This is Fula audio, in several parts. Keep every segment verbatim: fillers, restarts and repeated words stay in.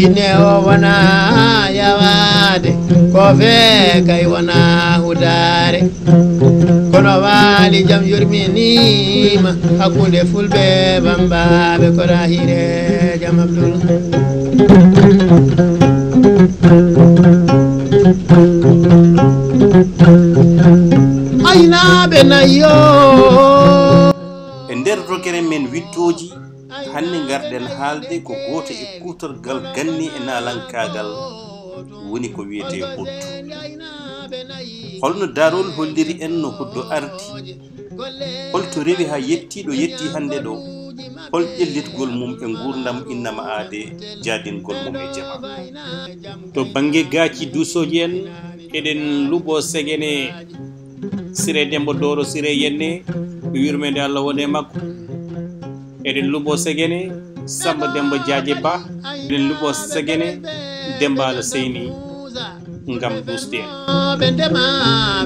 Ine o wona yawaade, ko fee kay wona hudaare. Kono waali jam yurminiima hakkunde fulɓe bambaaɓe, ko rahire jam Abdul. Aynaaɓe nayo. E nder rogere men wiɗtooji, hannde ngarɗen haalde ko gooto e kuutorgal ganni e naalankaagal, woni ko wiyetee hoddu. Holno daarol holliri en no hoddu ardi? Holto rewi haa yettii ɗo yettii hannde ɗo? Hol ƴellitgol mum e nguurndam innama aadee, jaadingol mum e jama? To bannge gaaci duusooji en, eɗen luɓoo segene Siree Demmba Dooro Siree Yenne, yurmeende Allah wone makko. Eɗen luɓoo segene Samba Demmba Jaaje Ba. Eɗen luɓoo segene Demmba Aala Seyni ngam duusde en. Ɓe ndema,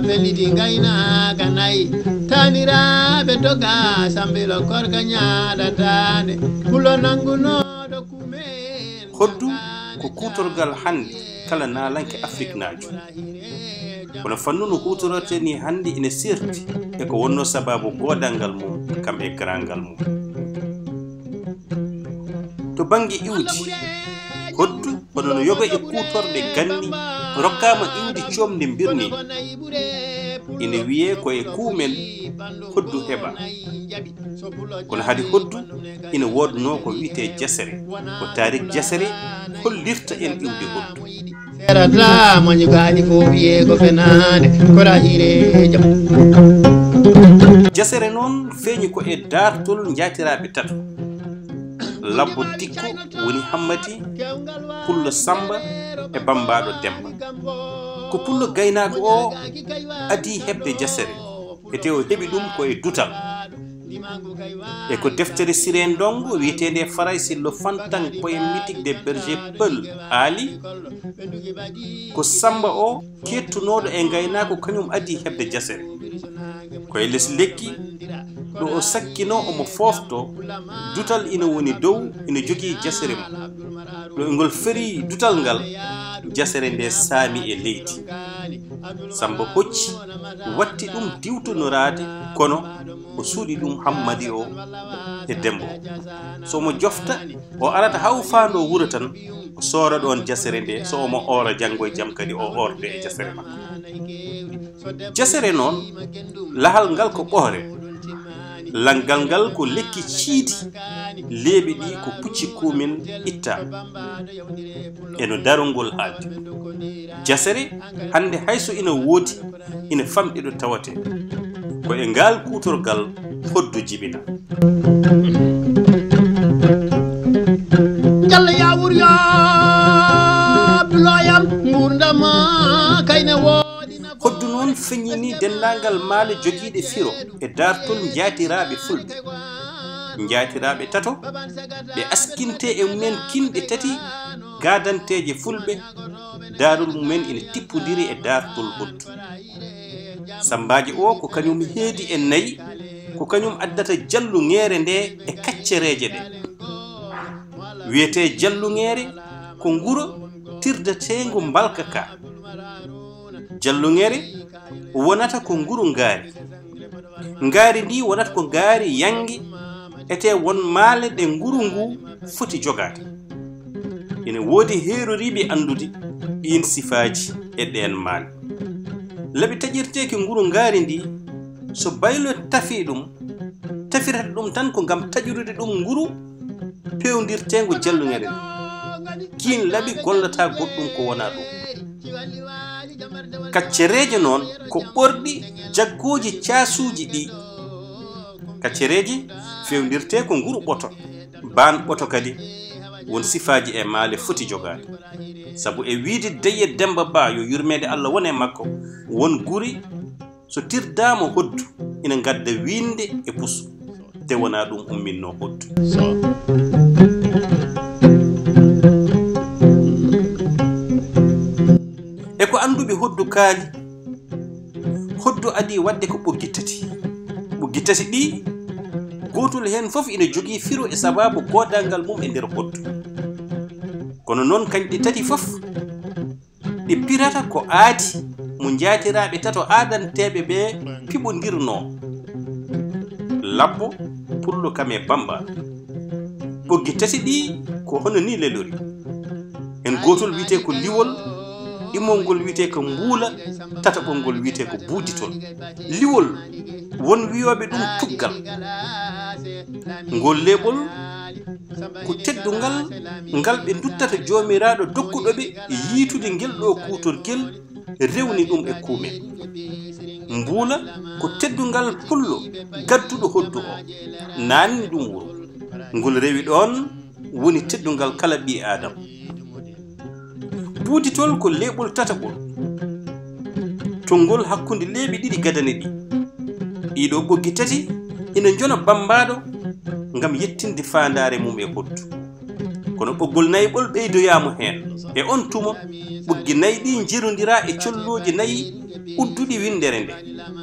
ɓe lidi ngaynaaka nayi. Taaniraaɓe doga, sambilo korka ñaaɗataande. Pulo nanngunooɗo kumen. Hoddu ko kuutorgal hannde kala naalanke Afriknaajo. Kono fannu no huutorortee nii hannde ina seerti e ko wonnoo sabaabu goodanngal mum kam e garangal mum. To bannge iwdi, hoddu hono no yoga e kuutorɗe ganni rokkaama iwdi coomde mbirni. Ina wiyee ko e kuumen hoddu heɓa. Kono hade hoddu ina woodnoo ko wiyetee jasere. Ko taarik jasere hollirta en iwdi hoddu. Serata moñi gaañi fof wiyee ko fenaande, ko rahire jam. Jasere noon feeñi ko e daartol njaatiraaɓe tato. Labbo Dikko woni Hammadi, Pullo Samba e Bammbaaɗo Demmba. Ko pullo gaynaako o adii heɓde jasere. Ete o heɓi ɗum ko e dutal. E ko deftere Siree Ndonngo wiyeteende e Farayse Le Fantan poémique des bergers peuls haali, ko Samba o keettunooɗo e ngaynaako kañum adii heɓde jasere. Ko e les lekki ɗo o sakkinoo omo fooftoo, dutal ina woni dow, ina jogii jasere mum. Ɗo ngol ferii dutal ngal, jasere nde saami e leydi. Samba hocci, watti ɗum diwtonoraade, kono o suuɗi ɗum Hammadi o e Demmba o. So omo jofta, o arata haa o faandoo wuro tan, o soora ɗoon jasere nde, so omo oora janngo e jam kadi o oorde e jasere makko. Jasere noon, lahal ngal ko ɓohre. Lanngal ngal ko lekki ciidi, leeɓi ɗi ko pucci kuumin itta. E no darol ngol haaldi. Jasere, hannde hay so ina woodi, ina famɗi ɗo tawatee. Ko e ngaal kuutorgal hoddu jibina. Jalla ya wur ya Abdoulaye am, nguurndam kayne woodi. Hoddu noon feññinii denndaangal maale jogiiɗe firo e daartol njaatiraaɓe fulɓe. Njaatiraaɓe tato, ɓe askintee e mumen kinɗe tati, gaadanteeje fulɓe, daarol mumen ina tippondiri e daartol hoddu. Sammbaaji o ko kañum heedi e nayi, ko kañum addata jalluŋeere nde e kaccereeje ɗe. Wiyetee jalluŋeere ko nguro tirdateengo mbalka ka. Jalluŋeere wonata ko nguru ngaari. Ngaari ndi wonata ko ngaari yaŋnge, etee won maale ɗe nguru ngu foti jogaade. Ina woodi heeroriiɓe anndude ɗiin sifaaji e ɗeen maale. Laɓi taƴirteeki nguru ngaari ndi, so baylo tafii ɗum, tafirata ɗum tan ko ngam taƴirude ɗum nguru peewndirteengo jalluŋeere nde. Kiin laɓi gollataa goɗɗum ko wonaa ɗum. Kaccereeje noon ko ɓorɗi jaggooji caasuuji ɗi. Kaccereeje feewndirtee ko nguru ɓoto, baan ɓoto kadi won sifaaji e maale foti jogaade. Sabu e wiyde Deye Demmba Ba yo yurmeende Allah won e makko, won guri so tirdaama hoddu ina ngadda winnde e puso, te wonaa ɗum umminnoo hoddu. E ko annduɓe hoddu kaali, hoddu adii waɗde ko ɓoggi tati. Ɓoggi tati ɗi, gootol heen fof ina jogii firo e sabaabu goodanngal mum e nder hoddu. Kono noon kañɗi tati fof ɗi pirata ko aadi mo njaatiraaɓe tato aadanteeɓe ɓe piɓondirnoo. Labbo, pullo kam e bamba. Ɓoggi tati ɗi ko hono ni lelori. Heen gootol wiyetee ko liwol, ɗimol ngol wiyetee ko mbuula, tataɓol ngol wiyetee ko buuditol. Liwol, won wiyooɓe ɗum tuggal. Ngol leeɓol ko teddungal ngal ɓe nduttata Joomiraaɗo dokkuɗo ɓe yiytude ngel ɗo kuutorgel, rewni ɗum e kuumel. Mbuula ko teddungal pullo gadduɗo hoddu o, naanni ɗum wuro. Ngol rewi ɗoon woni teddungal kala ɓii Aadam. Buuditol ko leeɓol tataɓol, tonngol hakkunde leeɓi ɗiɗi gadane ɗi. Ɗiɗo ɓoggi tati ina njona bammbaaɗo ngam yettinde faandaare mum e hoddu. Kono ɓoggol nayiɓol ɓeydoyaama heen. E oon tuma, ɓoggi nayi ɗi njerondiraa e collooji nayi udduɗi winndere nde,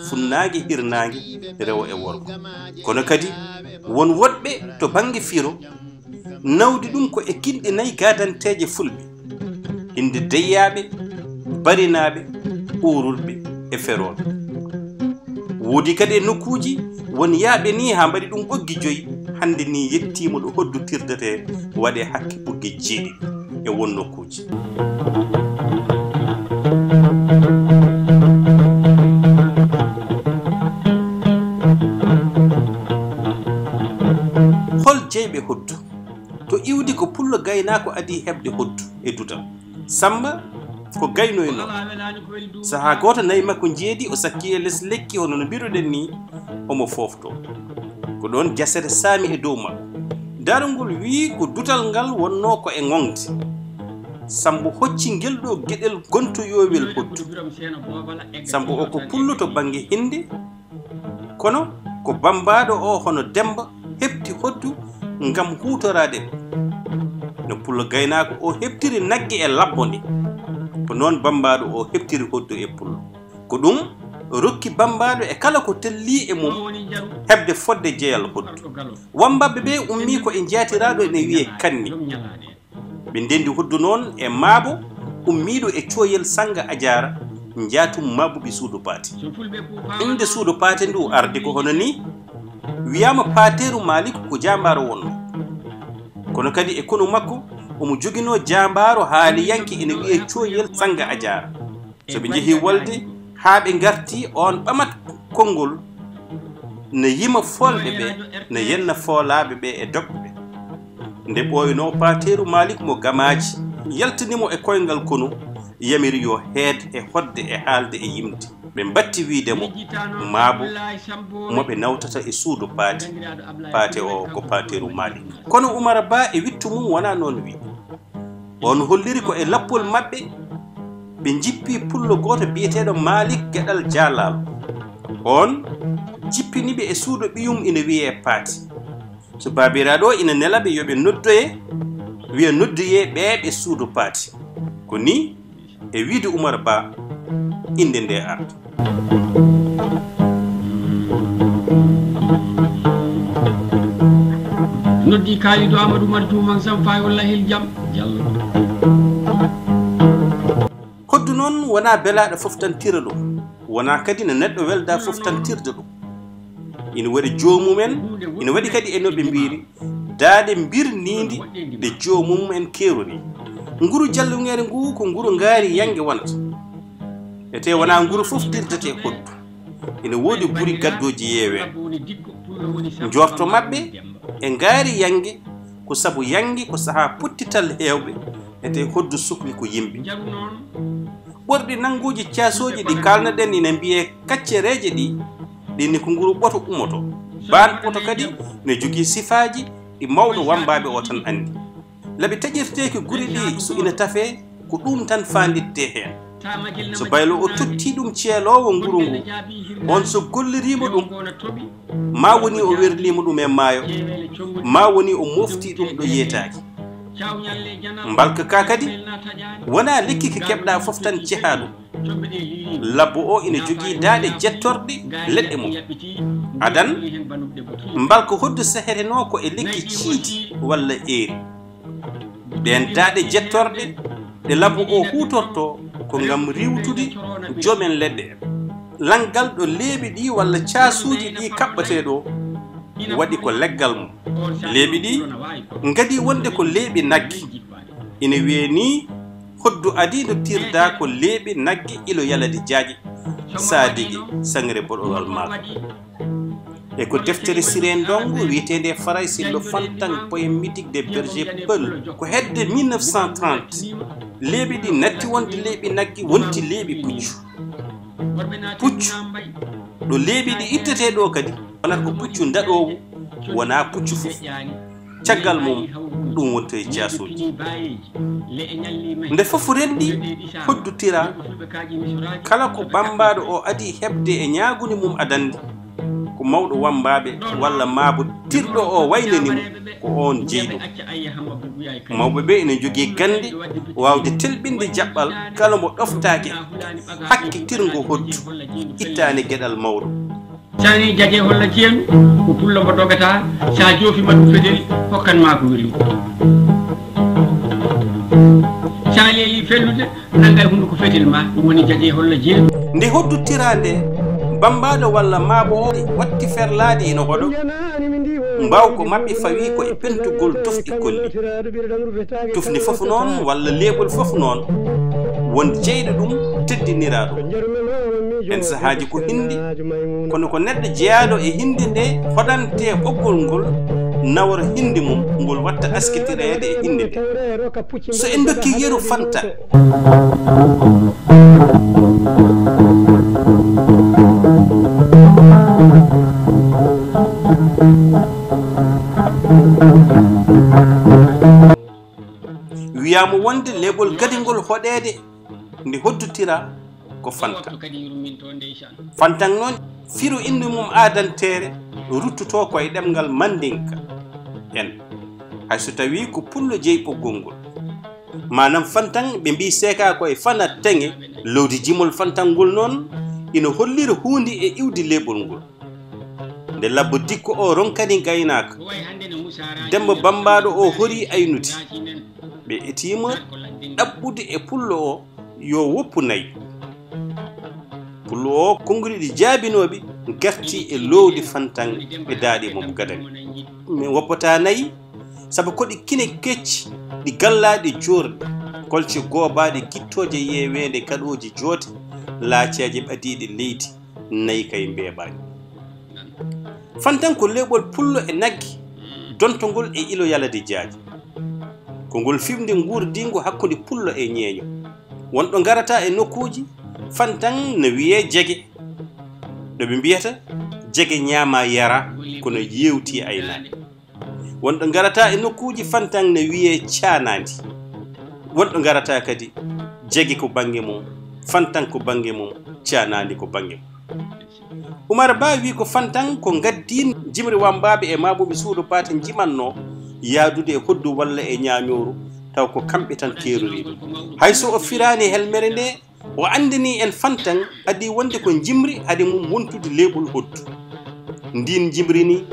funnaange, hirnaange, rewo e worgo. Kono kadi, won woɗɓe to bannge firo, nawdi ɗum ko e kinɗe nayi gaadanteeje fulɓe, innde deyyaaɓe, barinaaɓe, uururɓe e ferooɓe. Woodi kadi e nokkuuji won yaaɓe ni haa mbaɗi ɗum ɓoggi joyi, hannde ni yettiima ɗo hoddu tirdetee, waɗee hakke ɓoggi jeeɗiɗi e won nokkuuji. Hol jeyɓe hoddu? To iwdi ko pullo gaynaako adii heɓde hoddu e dutal. Sammba ko gaynoynoo. Sahaa gooto nayi makko njeedi, o sakki e les lekki hono no mbiruɗen ni, omo fooftoo. Ko ɗoon jasere saami e dow makko. Darol ngol wiyi ko dutal ngal wonnoo ko e ŋoŋde. Sammba hocci ngel ɗo geɗel gontoyoowel hoddu. Sammba o ko pullo to bannge hinnde, kono ko bammbaaɗo o hono Demmba heɓti hoddu ngam huutoraade ɗum. No pullo gaynaako o heɓtiri nagge e labbo nde, ko noon bammbaaɗo o heɓtiri hoddu e pullo. Ko ɗum rokki bammbaaɗo e kala ko tellii e mum heɓde fodde jeyal hoddu. Wammbaaɓe ɓe ummii ko e njaatiraaɗo ene wiyee Kanni. Ɓe ndenndi hoddu noon e maabo ummiiɗo e cooyel Sannga Ajaara, njaatum maabuɓe suudu paate. Innde suudu paate ndu ardi ko hono ni, wiyaama Paateeru Maalik ko jaambaaro wonnoo. Kono kadi e konu makko, omo joginoo jaambaaro haaliyanke ene wiyee cooyel Sannga Ajaara. So ɓe njehii wolde haa ɓe ngartii, oon ɓamat konngol, ne yima foolɓe ɓe, ne yenna foolaaɓe ɓe e dogɓe ɓe. Nde ɓooynoo, Paateeru Maalik mo Gamaaji yaltini mo e koyngal konu, yamiri yo heed e hoɗde e haalde e yimde. Ɓe mbatti wiyde mo maabo mo ɓe nawtata e suudu paate, paate o ko Paateeru Maalik. Kono Umar Ba e wittu mum wonaa noon wiyi. On holliri ko e lappol maɓɓe, ɓe njippi pullo gooto biyeteeɗo Maalik Geɗal Jaalaalo. On jippini ɓe e suudu ɓiyum ina wiyee Paati. So baabiraaɗo o ina nela ɓe yo ɓe noddoye, wiya noddoyee ɓee ɓe suudu Paati. Ko ni, e wiyde Umar Ba, innde nde arta. Noddi Kaalidou Amadou Oumar Diouf Mansam Faye walla Hel Jam Diallo. Hoddu noon wonaa belaaɗo foftantira ɗum, wonaa kadi no neɗɗo weldaa foftantirde ɗum. Ina waɗi joomum en, ina waɗi kadi e no ɓe mbiyri, daaɗe mbirniindi ɗe joomum en keerori. Nguru jallungeere ngu ko nguru ngaari yannge wonata. Ete wonaa nguru fof tirdetee hoddu. Ina woodi guri gaddooji yeeweeɓe. Njoorto maɓɓe e ngaari yannge ko sabu yannge ko sahaa pottital heewɓe, ete hoddu sukli ko yimɓe. Ɓorɗi nannguuji caasooji ɗi kaalnoɗen ina mbiyee kaccereeje ɗi, ɗin ni ko nguru ɓoto ummoto. Baan poto kadi ne jogii sifaaji ɗi mawɗo wammbaaɓe o tan anndi. Laɓi taƴirteeki guri ɗi so ina tafee, ko ɗum tan faandittee heen. So baylo o tottii ɗum ceeloowo nguru ngu, on so golliriima ɗum, maa woni o werliima ɗum e maayo, maa woni o mooftii ɗum ɗo yeetaaki. Mbalka ka kadi, wonaa lekki ki keɓɗaa fof tan cehaa ɗum. Labbo o ina jogii daaɗe jettorɗe leɗɗe mum. Adan, mbalka hoddu sehetenoo ko e lekki ciidi walla eeri. Ɗeen daaɗe jettorɗe ɗe labu o huutortoo ko ngam riiwtude joomen leɗɗe en. Lanngal ɗo leeɓi ɗi walla caasuuji ɗi kaɓɓetee ɗo waɗi ko leggal mum. Leeɓi ɗi ngadii wonde ko leeɓi nagge. Ina wiyee nii hoddu adii no tirdaa ko leeɓi nagge ilo yaladi jaaƴe, saadigi, sangre boɗowal maako. E ko deftere Siré Ndongo wiyeteende e Farayse Le Fantan, Poème mythique des bergers Peuls, ko hedde mille neuf cent trente, leeɓi ɗi natti wonde leeɓi nagge, wonti leeɓi puccu. Puccu, ɗo leeɓi ɗi ittetee ɗo kadi, wonata ko puccu ndaɗoowu, wonaa puccu fof. Caggal mum, ɗum wontoyi jaasuuji. Nde fof renndi, hoddu Tira, kala ko bammbaaɗo o adii heɓde e ñaagunde mum adannde, ko mawɗo wammbaaɓe walla maabo tirɗo o waynani mo, ko oon jeyɗo. Mawɓe ɓe ina njogii gannde waawde telɓinde jaɓɓal kala mo ɗoftaaki hakke tirngo hoddu, ittaani geɗal mawɗo. Sani jaje holla ceenu ko pullo mbo dogata, sa joofima ɗum feteri hokkan ma ko wiri. Sa leeli fellude nanga e hunduko fetel ma, ɗum woni jaje holla jeenu. Nde hoddu Tira nde, bammbaaɗo walla maabo o watti ferlaade ina hoɗo, mbawko maɓɓe fawi ko e pentugol tufɗi kolli. Tufndi fof noon walla leeɓol fof noon won jeyɗo ɗum teddinira ɗum. Heen sahaaji ko hindi, kono ko neɗɗo jeyaaɗo e hindi nde hoɗante ɓoggol ngol, nawra hindi mum ngol watta askitireede e hindi nde. So en ndokki yeru Fanta. Wiyaama wonde leeɓol gadingol hoɗeede nde hoddu Tira ko Fantan. Fantan noon, firo innde mum aadanteere ruttotoo ko e ɗemngal Mandinka en, hay so tawii ko pullo jeyi ɓoggol ngol. Maanam Fantan, ɓe mbii seekaa ko e Fana Teŋe, loowdi jimol Fantan ngol noon ina hollira huunde e iwdi leeɓol ngol. Nde labbo dikko o ronkani gaynaaka, Demba bammbaaɗo o horii aynude. Ɓe etiima ɗaɓɓude e pullo o yo woppu nayi. Pullo o, konnguɗi ɗi jaabinooɓi ngarti e loowdi Fantan e daaɗe mum gadani. Min woppataa nayi, sabu ko ɗi kine kecci, ɗi gallaaɗi joorɗi, kolce goobaaɗe gittooje yeeweende kaɗooji joote, laaceeje ɓadiiɗe leydi, nayi kay mbeeɓaani. Fantan ko leeɓol pullo e nagge, dontongol e ilo yalade jaaji. Ko ngol fiɓnde nguurdiingu hakkunde pullo e ñeeño. Wonɗo ngarata e nokkuuji, Fantan no wiyee jege. Ɗo ɓe mbiyata jege ñaama yara, kono yeewti aynaani. Wonɗo ngarata e nokkuuji, Fantan no wiyee caanaandi. Wonɗo ngarata kadi, jege ko bannge mum, Fantan ko bannge mum, caanaandi ko bannge mum. Umar Ba wi ko Fantan ko ngaddiin jimri wammbaaɓe e maamuɓe suudu paate njimannoo yahdude e hoddu walla e ñaañooru, taw ko kamɓe tan keeroriiɓe. Hay so o firaani helmere nde, o anndinii en Fantan adii wonde ko njimri hade mum wontude leeɓol hoddu. Ndiin njimri nii,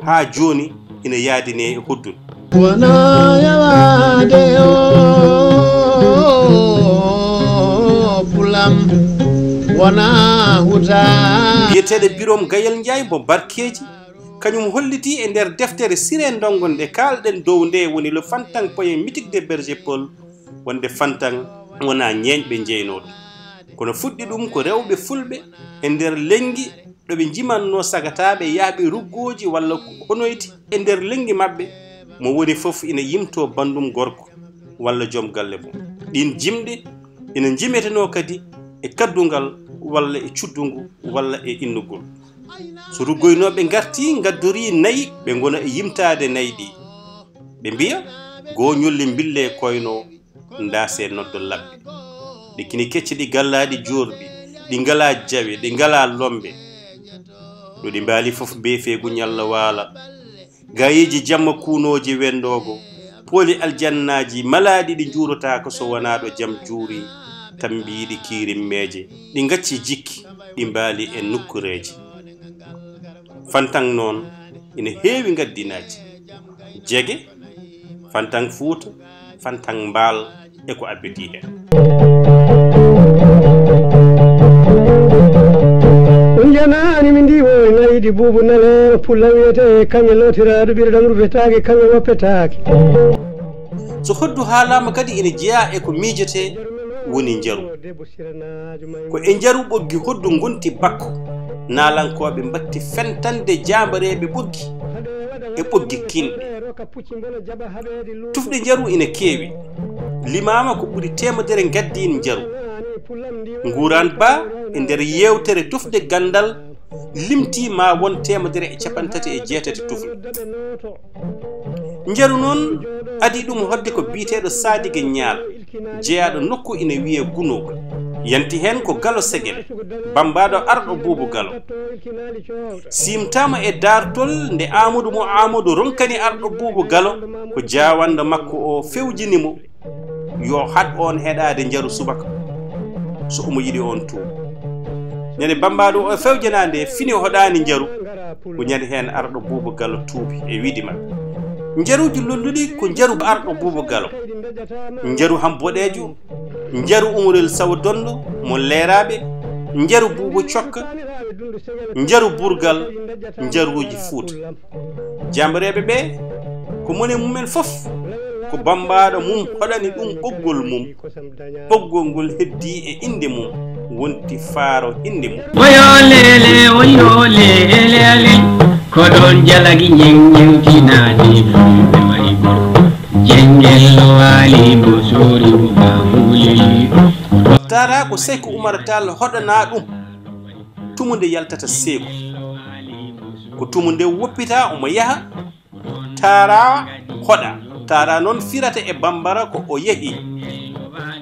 haa jooni, ina yahdinee e hoddun. Wona yawaade o pulam, wona huta. Biyeteeɗo Birom Gayel Njaay mo Barkeeji, kañum hollitii e nder deftere Siree Ndonngo nde kaalɗen dow nde, woni Le Fantan, Poème mythique des bergers Peuls, wonde Fantan wonaa ñeeñɓe njeynoo ɗum, kono fuɗɗi ɗum ko rewɓe fulɓe e nder lenngi ɗo ɓe njimannoo sagataaɓe yahɓe ruggooji walla honoyti e nder lenngi maɓɓe, mo woni fof ina yimtoo banndum gorko walla joom galle mum. Ɗiin jimɗe ina njimetenoo kadi e kaddungal walla e cuddungu walla e innugol. So ruggoynooɓe ngartii, ngaddorii nayi, ɓe ngona e yimtaade nayi ɗii. Ɓe mbiya, gooñolli mbille koyno, ndaase noddo labbe. Ɗi kini kecce, ɗi gallaaɗi joorɗi, ɗi ngalaa jawe, ɗi ngalaa lombe. Ɗo ɗi mbaali fof mbeefeegu ñalla waala. Gaayeeji jamma kuunooji wenndoogo, pooli aljannaaji malaaɗi ɗi njuurotaako so wonaa ɗo jam juuri, tammbiiɗi kiirimmeeje, ɗi ngacci jikki, ɗi mbaali e nukkureeji. Fantan noon ina heewi ngaddinaaji. Jege, Fantaŋ Fuuta, Fantaŋ Mbaal e ko abbiti heen. On njanaani mi ndi woni naydi buubu naleeɗo pulla wiyetee kaŋŋe lootiraaɗo ɓirɗam rufetaake kaŋŋe woppetaake. So hoddu haalaama kadi ina jeyaa e ko miijotee woni njaru. Ko e njaru ɓoggi hoddu ngonti bakko, naalankooɓe mbatti fentande jaambareeɓe ɓoggi e ɓoggi kinɗe. Tufɗe njaru ina keewi, limaama ko ɓuri teemedere ngaddiin njaru. Nguuraan Ba e nder yeewtere tufde ganndal limtii ma won teemedere e cappanɗe tati e jeetati tufle. Njaru noon adii ɗum hoɗde ko biyeteeɗo Sadige Ñaal, jeyaaɗo nokku ina wiyee Gunooga. Yanti heen ko Galo Segele, bammbaaɗo Arɗo Buubu Galo. Siimtaama e daartol nde Aamadu mo Aamadu ronkani Arɗo Buubu Galo ko jaawanɗo makko o fewjini mo yo haɗ oon heɗaade njaru subaka so omo yiɗi oon tuubu. Ñande bammbaaɗo o fewjanaa nde fini hoɗaani njaru, ko ñande heen Arɗo Buubu Galo tuubi e wiide maɓɓe. Njaruuji lolluɗi ko njaru Arɗo Buubu Galo, njaru Ham Boɗeejo, njaru Umarel Sawo Donndo mo Leeraaɓe, njaru Buubu Cokka, njaru Burgal, njaruuji Fuuta. Jaambareeɓe ɓee, ko mone mumen fof, ko bammbaaɗo mum hoɗani ɗum ɓoggol mum. Ɓoggol ngol heddii e innde mum, wonti faaro hinnde mum. Woyo leele, woyo leele, ale, ko ɗoon jalagi ñeŋ ñeŋtinaade fulɓe wayi gorko. Jeŋngel no waali mbo soori mbo maa huuleli. Tara ko Seyku Umar Taal hoɗanaa ɗum. Tumu nde yaltata seeku. Ko tumu nde woppitaa omo yaha. Tara hoɗa. Tara noon firata e bambara ko o yehi.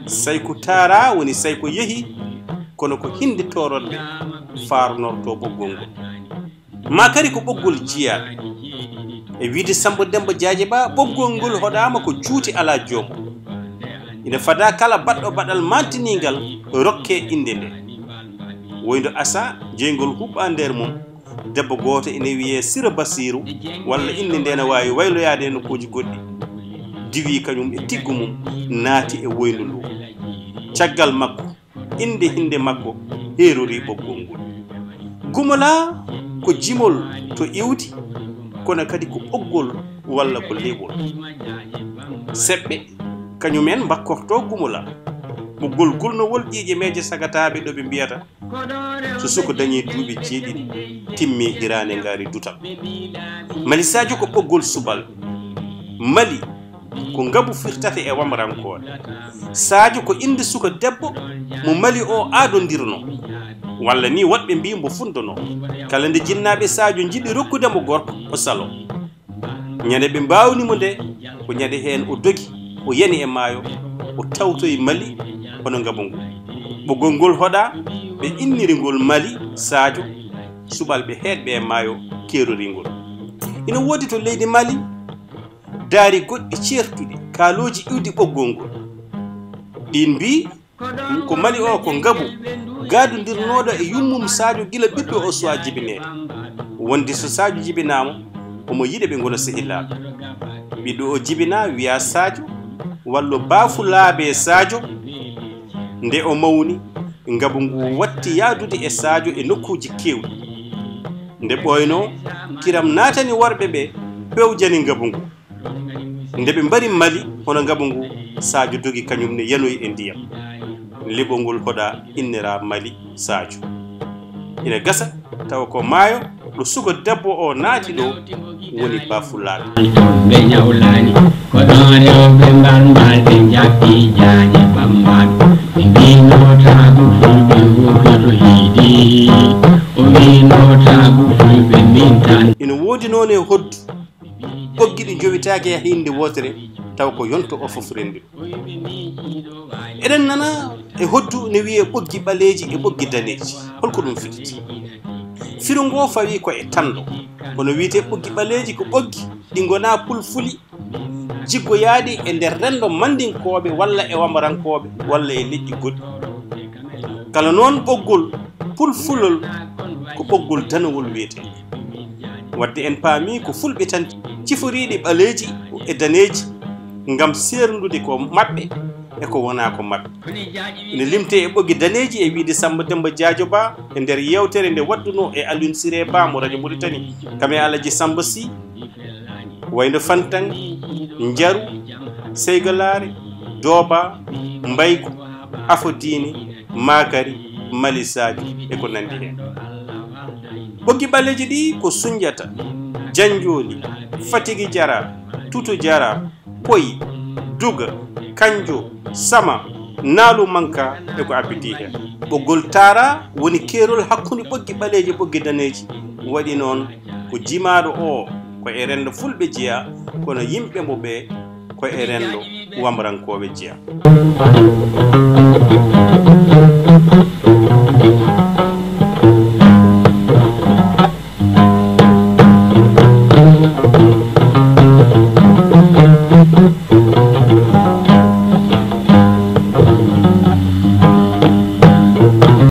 Sayku Tara woni Sayko yehi, kono ko hinnde tooronɓe faarnortoo ɓoggol ngol. Maa kadi ko ɓoggol jiyaaɓe. E wiyde Sammba Demmba Jaaje Ba, ɓoggol ngol hoɗaama ko juuti alaa joom. Ina fadaa kala baɗɗo baɗal maantiniingal rokkee innde nde. Woyndo asa, jeyngol huɓɓaa nder mum. Debbo gooto ina wiyee Sira Basiiru, walla innde ndee na waawi wayloyaade e nokkuuji goɗɗi. Diwii kañum e tiggu mum, naati e woyndu nduu. Caggal makko, innde hinnde makko heerorii ɓoggol ngol. Gumolaa ko jimol to iwdi, kono kadi ko ɓoggol walla ko leɓol. Seɓɓe, kañum en mbakkortoo gumolaa. Ɓoggol gulnowol ƴiiƴe meeje sagataaɓe ɗo ɓe mbiyata. So suka dañii duuɓi jeeɗiɗi, timmii hiraande ngaari dutal. Mali Sadio ko ɓoggol subalɓe. Mali ko ngabu firtata e wamrankooɓe. Sadio ko innde suka debbo mo Mali o aadondirnoo, walla nii woɗɓe mbii mbo fundonoo. Kala nde jinnaaɓe Sadio njiɗi rokkude mo gorko, o saloo. Ñande ɓe mbaawni mo nde, ko ñande heen o dogi, o yani e maayo, o tawtoyi Mali hono ngabu ngu. Ɓoggol ngol hoɗaa, ɓe inniri ngol Mali Sadio, subalɓe heedɓe e maayo keerorii ngol. Ina woodi to leydi Mali daari goɗɗi ceertuɗi kaalooji iwdi ɓoggol ngol. Ɗiin mbii, Ko Mali o ko ngabu gaadondirnooɗo e yummum Sadio gila ɓiɗɗo o suwaa jibineede. Wonde so Sadio jibinaama, omo yiɗa ɓe ngona sehilaaɓe. Ɓiɗɗo o jibinaa wiyaa Sadio, wallo baafulaabe Sadio. Nde o mawni, ngabu ngu watti yahdude e Sadio e nokkuuji keewɗi. Nde ɓooynoo, kiram naatani worɓe ɓe, pewjani ngabu ngu. Nde ɓe mbari Mali hono ngabu ngu, Sadio dogi kañum ne yanoyi e ndiyam. Leɓol ngol hoɗa inniraa Mali Sadio. Ina gasa tawa ko maayo ɗo suka debbo o naati ɗo woni baafulaaɓe. Ɓe ñawlaani ko ɗoon rewɓe mbar mbar ɓe njakki jaaje bambaɗo. Ɓe mbiino taagu fulɓe woototo hiidi. O mbiino taagu fulɓe min tan. Ina woodi noon e hoddu. Ɓoggi ɗi njowitaaki e hinnde wootere, tawa ko yonto o fof renndi ɗum. Eɗen nana e hoddu ne wiyee ɓoggi ɓaleeji e ɓoggi daneeji. Holko ɗum firti? Firu ngoo fawii ko e tanndo. Kono wiyetee ɓoggi ɓaleeji ko ɓoggi ɗi ngonaa pulfuli jiggoyaaɗi e nder renndo Manndinkooɓe walla e Wamarankooɓe walla e leƴƴi goɗɗi. Kala noon ɓoggol pulfulol ko ɓoggol danowol wiyetee. Wadde en paamii ko fulɓe tan ciforiiɗi ɓaleeji e daneeji ngam seerndude ko maɓɓe e ko wonaa ko maɓɓe. Ina limtee e ɓoggi daneeji e wiyde Sammba Demmba Jaajo Ba e nder yeewtere nde waɗdunoo e Alioune Siré Ba mo Rajo Mauritanie, kam e Alaji Sammba Sy, wayno Fantaŋ, Njaru, Seygalaare, Dooba, Mbaygu, Afo Diine, Maakari, Malisaaji e ko nanndi heen. Ɓoggi ɓaleeji ɗi ko Sunjata, Janjooli, Fatigi Jara, Tutu Jara, Poyi, Duga, Kanjo, Sama, Naalu Manka e ko abbiti heen. Ɓoggol Taara woni keerol hakkunde ɓoggi ɓaleeji e ɓoggi daneeji. Waɗi noon ko jimaaɗo o ko e renndo fulɓe jeyaa, kono yimɓe mo ɓe ko e renndo wamrankooɓe jeyaa.